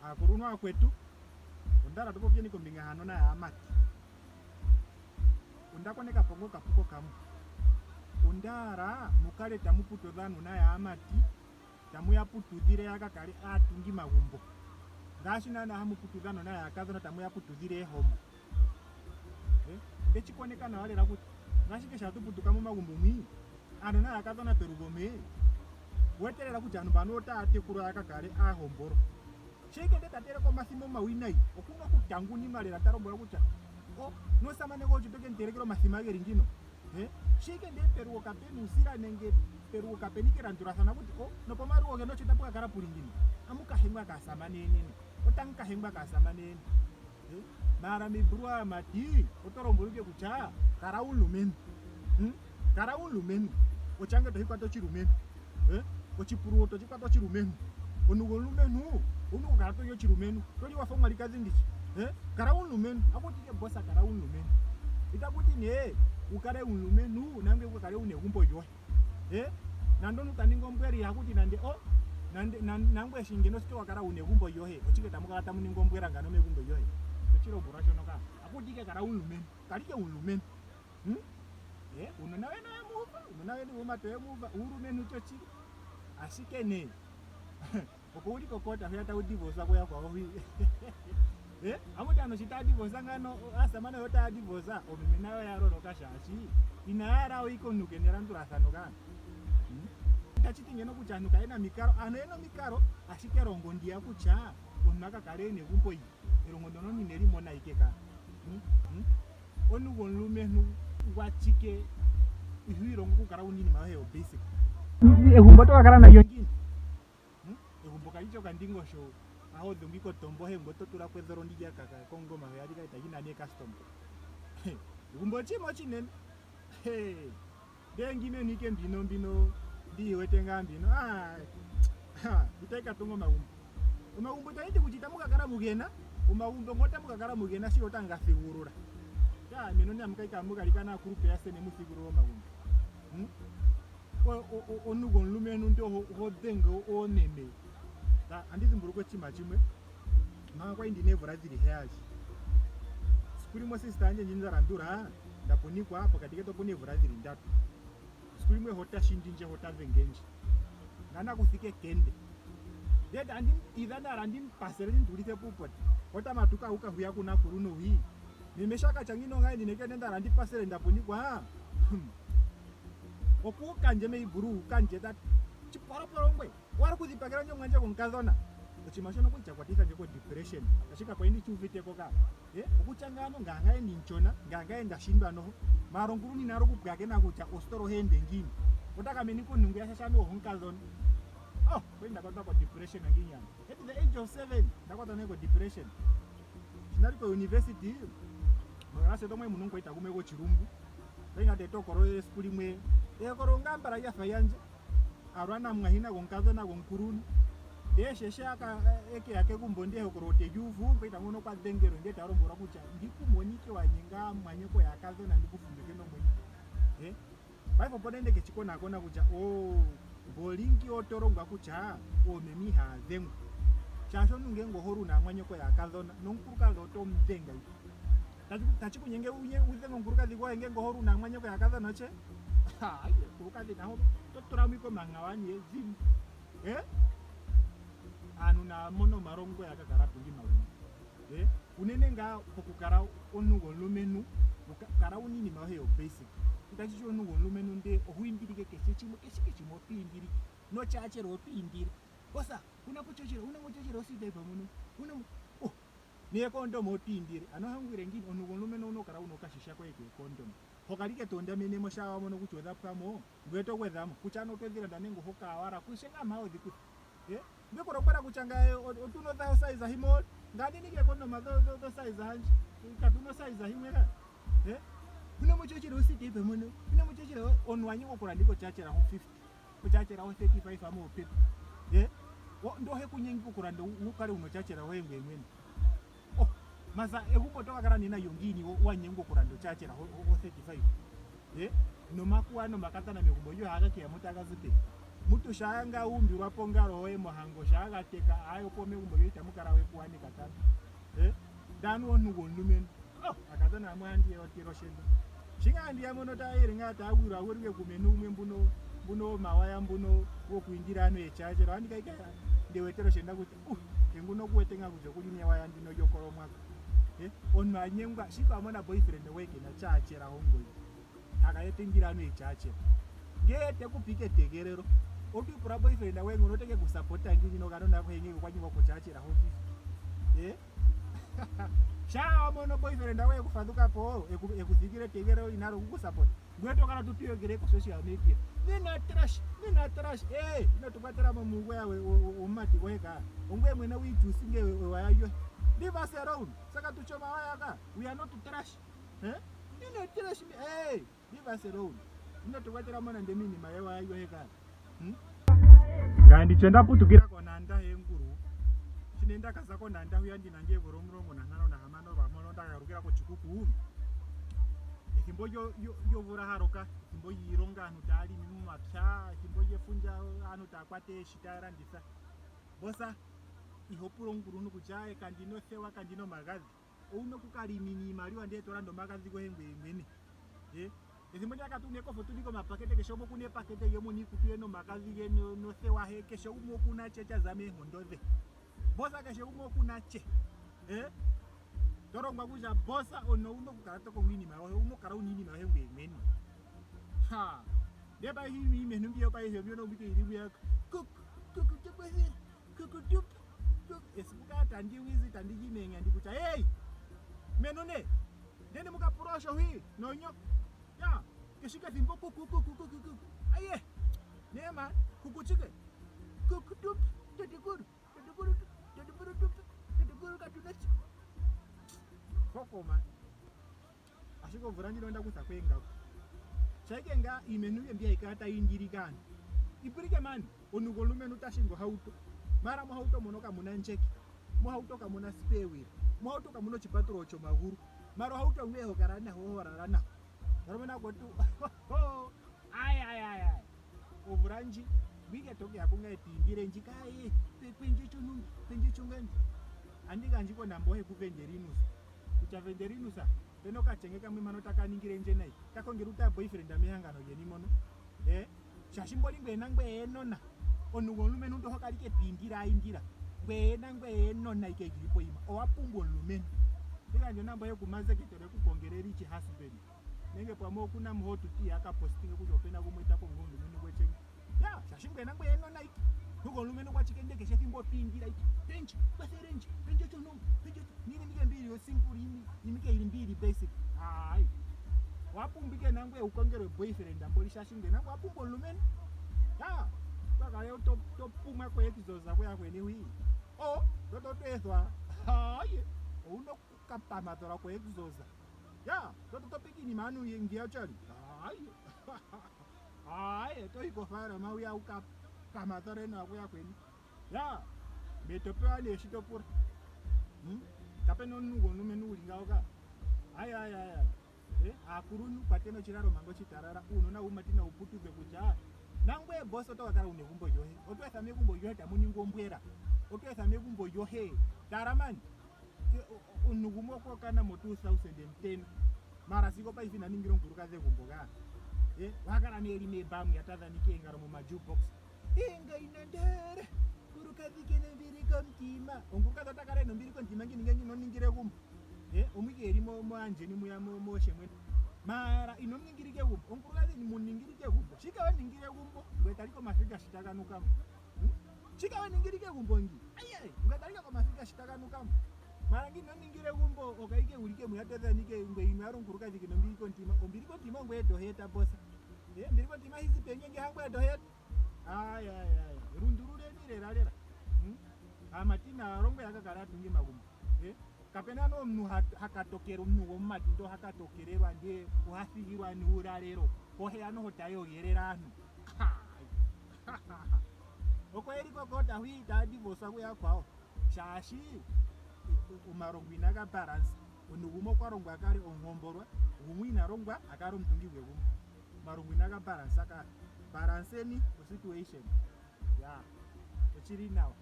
Aakuluntu aakwetu, onda hala tu popyeni kombinga yaanona yaamati. Onda koneka po ngaa okapuko kamwe. Onda hala mu kale tamu putudha aanona yaamati, tamu ya putudhile ya ka kale aatungimagumbo. Ngaashi naanaa hamu putudha aanona yaakadhona tamu ya putudhile eehombo. Onde shi koneka nawa lela kutya ngaashi keshe hatu putuka momagumbo mwi, aanona yaakadhona pelugo mee, wete lela kutya aantu mbano otaya tekulwa ya ka kale aahombolwa. Sho ike nde ta teleke omathima omawinayi, okuna okutangunima lela ta lombwelwa kutya o, nomusamane goye oto ke mu telekela omathima geli ngino? He, sho ike ndee pelugo kapena uusila nenge pelugo kapena ike elandulathano akuti o, nopomalugo geni osho tapu ka kala puli ngino? Amu ka hengwa kaasamane yeni ne. Otamu ka hengwa kaasamane yeni. Maala mibru aamati oto lombwelwa ike kutya kala omulumentu. Hmm? Kala omulumentu. Ochange toshi kwata oshilumentu. Eh? Oshipululo toshi kwata oshilumentu. Omuntu gomulumentu owuna okukala toli oshilumentu. Toli wafa omwalikadhi ndishi. Eh? Kala omulumentu. Akuti ike bosa kala omulumentu. Itaku ti nee wu kale omulumentu nenge wu kale wuna egumbo lyoye. Eh? Nande omuntu ta ningi ombwela ihaku ti nande o nande nangwe shi ngeno osike wa kala wuna egumbo lyohe oshike tamu kala tamu ningi ombwela ngano megumbo lyohe tochilombwelwa shono ka akuti ike kala omulumentu kala ike omulumentu hmm? Eh, uunona weni owe mu uva uunona weni wuumati owe mu uva uulumentu chochili ashike nee Oko uli kokota hwiya tawu divorce kuyakwawo hwi. Eh, amuti ano shi taya divorce ngano aasamane oyo taya divorce oomeme nayo ya loloka shaashi inaya hala we ike omuntu kena elandulathano ka. Hmm? Itashi ti ngeno kutya aantu kaye na omikalo, aantu oyena omikalo ashike elongo ndiya kutya omuntu a ka kale ena egumbo yi. Elongo ndono omuntu ineli mona ike ka. Hmm? Hmm? Omuntu gomulumentu gwachike iho ilongo okukala wuna iinima yoye yo basic. Egumbo oto ka kala nalyo ngiini? Hmm? Egumbo kali shi okandingosho aho dhunga ikotombo he ngoye oto tula ko edholo ndi lya kaka kongoma hwiya li kale tali nana eekastoma. Egumbo oshinima oshinene. Ndee ngimeni ike mbino mbino ndi wete ngaa mbino ah, itayi ka tunga omagumbo. Omagumbo itandi ti kutya itamu ka kala mugena, omagumbo ngo otamu ka kala mugena shili otamu ga thigulula. Taa meno ne amuka ikamu galikana aakulupe ya se ne mu thigulule omagumbo. Hmm? Omuntu gomulumentu ndi oho dhenge oomeme. Andi dhimbulukwa oshinima chimwe manga kwali ndina eemvula dhili heyali. Siku limwe osista yandje ndji nda landula nda punikwa pokati ketu opuna eemvula dhili ndatu. Siku limwe he ota shindi ndje he ota dhenge ndje. Ngame nakuthika ekende. Ndele tandi mu tidha nda hala ndi mu pasele ndi mu tulithe puupota. Ota matuka a uka hwiya kunakulu nohwii. Meme sho a ka tya ngiino ngame ndina ekende nda hala ndi pasele nda punikwa. Okuuka ndje meibulu uka ndje ta ti chipolopolo ngwe owa hala okudhipagela ndje omumwandje gomukadhona. Oshinima shono okwali sha kwatitha ndje ko depression shaashi kakwali ndi shi uvite ko ka. Eh, okutya ngaano ngaa ngaye ndinshona, ngaa ngaye nda shindwa noho. Maala omukuluntu ina hala okupwakena kutya ositola ohayi ende ngiini. Ota kamene ike omuntu ngwiya shaashi anuwa oho mukadhona. Oh, okwali nda kwatwa ko depression ngiini ano. At the age of 7 nda kwatwa nee ko depression. Sho ndali ko university, mokalasa yetu omwali muna omukwaita gumwe gochilumbu. Okwali ngaa te tokololele esiku limwe ehokololo ngaa mbala lya fa lyandje. A lwa namumwayina gomukadhona gomukuluntu. Ndee she she e ke ya kegumbo ndee ehokololo te li uvu, omukwaita ngono okwa dhengelwa ndee ta lombwelwa kutya ndi ku monike wa nyenga aamwanyoko yaakadhona ndi ku fumvike nomwenyo. Eh? Paife opo nee nde ke shi konakona kutya oo mbolingi oto longwa kutya oomeme ihaa dhengwa. Shaashi omuntu ngenge oho lu naamwanyoko yaakadhona nomukulukadhi oto mu dhenge ike. Tashi ku nyenge wu dhenge omukulukadhi gwoye ngenge oho lu naamwanyoko yaakadhona otye? Hayi, omukulukadhi naho oto tula mo ike omankawa aniye zim. Eh? Aantu naa mone omalongo ya ka kala atungi magumbo. Eh? Unene ngaa pokukala omuntu gomulumentu, kala wuna iinima yoye yo basic. Itashi ti omuntu gomulumentu ndee oho indilike kehe shimwe, kehe shimwe oto indilike. Nochachela oto indile. Bosa, una pochachela, una mochachela ositayipa muno. Una mo, oh! Neekondoma oto indile. Ano ohangwile ngiini? Omuntu gomulumentu owuna okukala wuna okashisha koye keekondoma. Ho kali ke to ondamenemo shaa wa mono kutya odha pwa mo, ngweye oto gwedha mo. Kutya ano oto dhi landa nenge oho kala owala kushe ngaa mpa hodhi kutha. Eh? Nde ku lombwela kutya ngaye otuna odha osize himwe ngaa ndi ninge ekondoma dho size handje. Katuna osize himwe ka. Eh? Una muchochela ositayipa muno. Una muchochela omuntu wa nyengwa okulanda ike ochachela ho 50. Ochachela ho 35 amo opepa. Eh? Ndo he ku nyengi okulanda wu kale wuna ochachela hoye ngweye mwene. Oh, maza egumbo oto ka kala nena yo ngiini wa nyengwa okulanda ochachela ho 35. Eh? Nomakuwa nomakatana megumbo lyoye ohaga keya mo taga zi peni? Mutu shaa ngaa wu umbilwa pongalo hoye mohango shaa ga teka aaye opo megumbo lyoye itamu kala we kuwanika tala. Eh? Ndanu omuntu gwomulumentu. Oh, akadhona yamwe ohandi ya otila oshendo. Shi ngaa handi ya mono taya yele ngaa taya gwilwa gwilwe kumentu gumwe mbuno mbuno womawaya mbuno wokuindila aantu echaachelo ohandi kala ike ndi wetele oshenda kutya uh, enguno oku wete ngaa kutya okuli mewaya ndino lyokolomwaka. Eh, omuntu a nyengwa shika wa mona boyfriend gwoye kena chaachela hongoyi. Taka eta indila aantu echaachela. Ngele te ku pike etegelelo oto ipula boyfriend gwoye ngono ote ke ku sapota ngiini nokanona koye ngele okwa nyengwa okuchaachela ho 50. Eh? Shaa wa mono boyfriend gwoye eku fadhuka po eku eku thigile etegelelo inalo oku ku sapota. Ngoye to kala to tu yogele ko social media. Nena trash, nena trash. Eh, ino tu kwatela mo muugweya womumati gwoye ka. Ongweye mwene wi ichusinge ewaya lyoye. Leave us alone. Saka tu chomawaya ka. We are not trash. Eh? Ino trash me. Eh, leave us alone. Ino tu kwatela mo nande miinima yewaya lyoye ka. Hmm? Ngame nditye nda putukila koNanda yEngulu. Shi nee nda ka za koNanda hwiya ndi na nge eemvula 16 lwaampono nda ka galukila kOtshikuku. Ethimbo lyomvula ha loka, ethimbo lyiilonga aantu taya limi momapya, ethimbo lyefundja aantu taya kwata oohi taya landitha. Bosa, iho pula omukuluntu kutya aaye kandi na othewa, kandi na omagadhi. Owuna oku ka limina iimaliwa ndele to landa omagadhi goye ngweye mwene. Eh, ethimbo ndyoka katu na ekofo tuli komapakete, keshe gumwe okuna epakete lye muna iikutu ye nomagadhi ge nothewa he, keshe gumwe okuna che cha za meenkondo dhe. Bosa keshe gumwe okuna che. Eh, to longwa kutya bosa ono owuna okukala to kongo iinima yoye, owuna okukala wuna iinima yoye ngweye mwene. Ha, ndee paife iimentu mbiya paife mbyono mbike yili muyaka. Kuk, kuk, kuk, kuk, kuk, Esiku kaa tandi wizi tandi ji meenyandi kutya hey! Menu ne! Ndeni muka pula osho hwi nonyoko. Ya, keshike ethimbo kuku kuku kuku kuku. Aye! Nema, kuku chike. Kuku tup, tetikuru, tetikuru, tetikuru tup, tetikuru katunechi. Foko man. Ashike omvula ndjino onda kutha ko eengaku. Shaike ngaa iimentu mbi hayi kala tayi indilike aantu. Ipulike mani, omuntu gomulumentu ta hingi ohauto, maala mohauto mono kamu na ndjeke, mohauto kamu na spare wheel, mohauto kamu na oshipatululo shomagulu, maala ohauto ongoye ho kala naho ho lala naho. Mulumentu akwetu, ay ay ay ay. Omvula ndji, ngwike to keya kungaye to indile ndji kaaye, pe ndje shontumba, pe ndje shongandi. Andi gandja ike onamba yoye kuVenderinus. Kutya Venderinus, pena okachenge kamwe mpano taka ningile ndje nayi. Ka kongele uta boyfriend mehangano lyeni mono. Eh, shaashi mboli ngweye nangweye enona. Omuntu gomulumentu ndo hoka like to indila indila. Ngweye nangweye enona ike lili poyima. Owa pumbwa omulumentu. Ndi gandje onamba yoye kuMazekete ku kongele rich husband. Nenge pamwe okuna mu hotuti aka postinge kutya opena gumwe ta kongo omulumentu gwechenge. Ya, shaashi ngweye nangweye enona ike. Omuntu gomulumentu gwachike nde keshe ethimbo oto indila ike. Pendje, kwathele ndje, pendje chontumba, pendje niinima ike mbi yili yo simple iinima ike yili mbi yili basic. Hayi. Owa pumbwa ike nangweye wu kongelwe boyfriend mboli shaashi ngweye nangweye owa pumbwa omulumentu. Ya, kwakale to to pumwa ko exos kuyakweni hwi. Oh, to to ethwa. Hayi. Owuna okukapamadhola ko exos. Ya, to to piki iinima aantu ngiya chali. Hayi. Hayi, to yi kofaalama hwiya wuka pamathole nawa kuyakweni. Ya, mbe to pewa nee shi to pula. Hmm? Kapena omuntu gwomulumentu guli ngawo ka. Hayi, hayi, hayi, hayi. Eh, aakuluntu kwateni oshilalo manga oshitalala, uunona wuumati nawu putuke kutya nangweye boss oto ka kala wuna egumbo lyoye. Oto etha megumbo lyoye tamu ningwa ombwela. Oto etha megumbo lyoye. Tala mani. Omuntu gumwe okwa kana mo 2010 mara sigo paife ina ningila omukulukadhi egumbo ka. Eh, oha kala nee eli meebaa mwiya ta dhanike eengalo moma jukebox. Engaina ndere kulukadhi kena ombili komutima. Omukulukadhi ota kala ena ombili komutima ngiini ngele ino ningila egumbo? Eh, omwike eli moandjeni muya moshemwene. Mara ino muningila ike egumbo. Omukulukadhi mu ningila ike egumbo. Shike we ningila egumbo? Ngweye tali komafiga shi taga nuka mo. Hmm? Shike we ningila ike egumbo ngi? Aye, ngweye tali komafiga shi taga nuka mo. Mara ngi ino ningila egumbo okaike ulike muya todhanike ngweye ino hala omukulukadhi kena ombili komutima. Ombili komutima ongweye toheeta bosa. Eh, ombili komutima hizi penge nge hangweye toheeta. Ay, ay, ay. Lundululeni lela lela. Hmm? Aamati naalongwa ya ka kala ya tunga omagumbo. Eh? Kapena no omuntu ha ka tokela omuntu gomumati ndo ha ka tokelelwa ndee oha thigilwa nuulalelo. Ohe ya noho ta yogelele aantu. Oko eli kokota hwi taya divorce kuyakwawo. Shaashi omalongo inaga balance. Omuntu gumwe okwa longwa a kale omuhombolwa, gumwe ina longwa a kale omutungi gwegumbo. Omalongo inaga balansa ka. Balanceni osituation. Ya, oshili nawa.